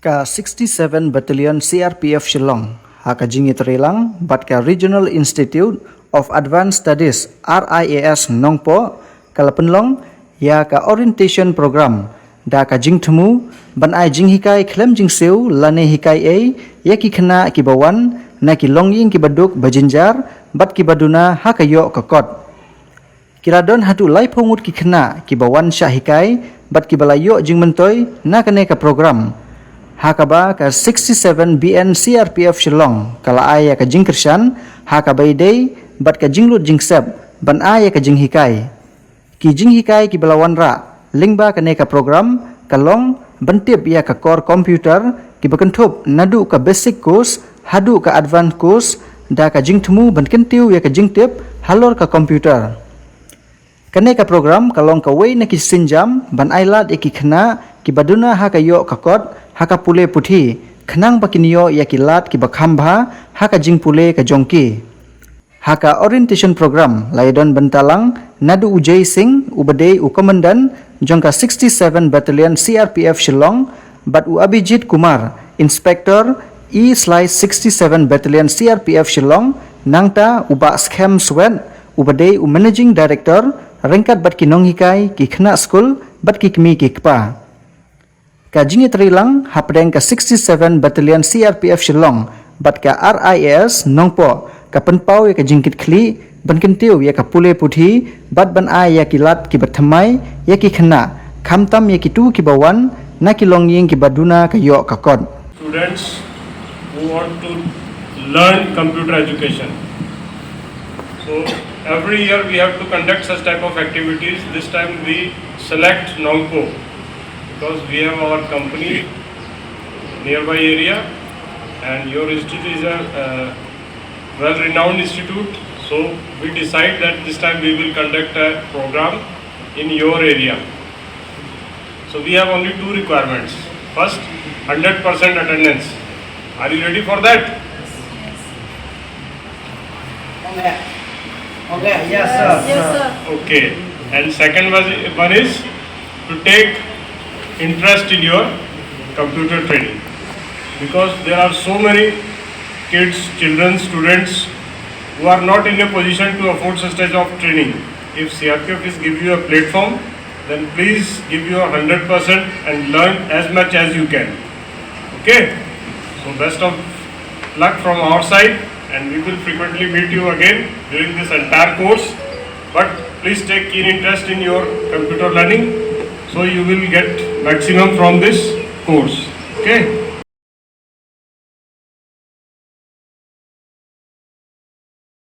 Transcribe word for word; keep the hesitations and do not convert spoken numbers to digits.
Ka sixty-seven Battalion C R P F Shillong, ha ka jingïatreilang bad ka Regional Institute of Advanced Studies, R I A S, Nongpoh, ka la pynlong ïa ka orientation program da ka jingthmu ban ai jinghikai khlem jingsiew lane hikai ei ïa ki khynnah kiba wan na ki longïing kiba duk ba jynjar bad kiba duna ha ka ïoh ka kot. Ki la don haduh laiphew ngut ki khynnah kiba wan shah hikai bad kiba la ïoh jingmyntoi na kane ka program. Ha kaba ka sixty-seven B N C R P F Shillong ka la ai ïa ka jingkyrshan ha kaba ïadei bad ka jinglut jingsep ban ai ïa ka jinghikai. Ki jinghikai kiba la wanrah lyngba kane ka program ka long ban tip ïa ka kor computer kiba kynthup naduh ka basic course haduh ka advanced course da ka jingthmu ban kyntiew ïa ka jingtip halor ka computer. Kane ka program ka long kawei na ki sienjam ban ai lad ïa ki khynnah kiba duna ha ka ïoh ka kot ha ka pule puthi, khnang ba kin ïoh ïa ki lad kiba kham bha ha ka jingpule ka jong ki. Ha ka orientation program la ïadon bynta lang naduh u Jay Singh uba dei u Commandant jong ka sixty-seven Battalion C R P F Shillong bad u Abhijit Kumar, Inspector E/sixty-seven Battalion C R P F Shillong, nangta u Bah Skhem Swet uba dei u Managing Director, ryngkat bad ki nonghikai, ki khynnah skul bad ki kmie ki kpa. Ka jingïatreilang hapdeng ka sixty-seven Battalion C R P F Shillong bad ka R I A S Nongpoh ka pynpaw ïa ka jingkitkhlieh ban kyntiew ïa ka pule puthi bad ban ai ïa ki lad kiba thymmai ïa ki khynnah, khamtam ïa kito kiba wan na ki longïing kiba duna ka ïoh ka kot. Students who want to learn computer education. So every year we have to conduct such type of activities. This time we select Nongpoh because we have our company nearby area, and your institute is a uh, well-renowned institute. So we decide that this time we will conduct a program in your area. So we have only two requirements. First, hundred percent attendance. Are you ready for that? Okay. Okay. Yes, sir. Yes, sir. Okay. And second was, one is to take interest in your computer training, because there are so many kids, children, students who are not in a position to afford such type of training. If C R P F is give you a platform, then please give your hundred percent and learn as much as you can. Okay? So best of luck from our side, and we will frequently meet you again during this entire course. But please take keen interest in your computer learning, so you will get maximum from this course. Okay?